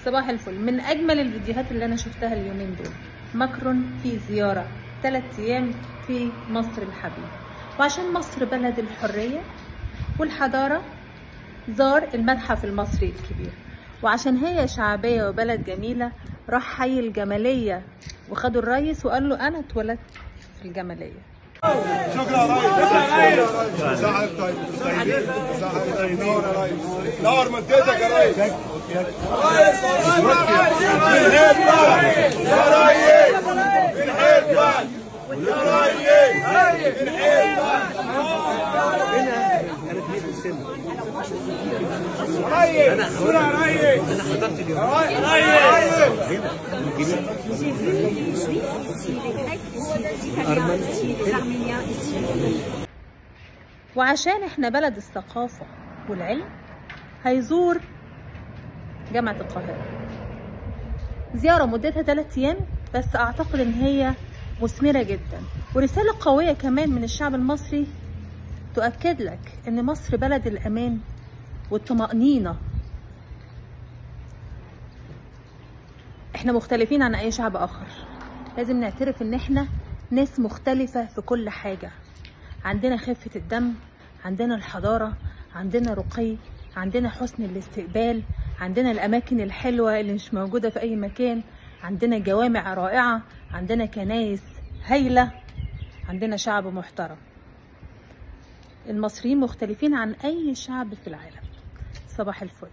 صباح الفل. من اجمل الفيديوهات اللي انا شفتها اليومين دول، ماكرون في زيارة 3 ايام في مصر الحبيبة، وعشان مصر بلد الحرية والحضارة زار المتحف المصري الكبير، وعشان هي شعبية وبلد جميلة راح حي الجمالية وخدوا الريس وقال له انا اتولدت في الجمالية. شكرا يا ريس. صاحب طيب طيب نور يا ريس، نور منطقتك يا ريس. ريس بنحبك يا ريس، بنحبك يا ريس، بنحبك. انا كبير في السن. ريس صورة يا ريس. انا حضرت اليوم. ريس J'ai vu les Juifs ici, les Grecs ici, les Italiens ici, les Arméniens ici. وعشان احنا بلد الثقافة والعلم هيزور جامعة القاهرة. زيارة مدتها 3 أيام بس أعتقد إن هي مثمرة جدا، ورسالة قوية كمان من الشعب المصري تؤكد لك إن مصر بلد الأمان والطمأنينة. احنا مختلفين عن اي شعب اخر، لازم نعترف ان احنا ناس مختلفة في كل حاجة. عندنا خفة الدم، عندنا الحضارة، عندنا رقي، عندنا حسن الاستقبال، عندنا الاماكن الحلوة اللي مش موجودة في اي مكان، عندنا جوامع رائعة، عندنا كنايس هايلة، عندنا شعب محترم. المصريين مختلفين عن اي شعب في العالم. صباح الفل.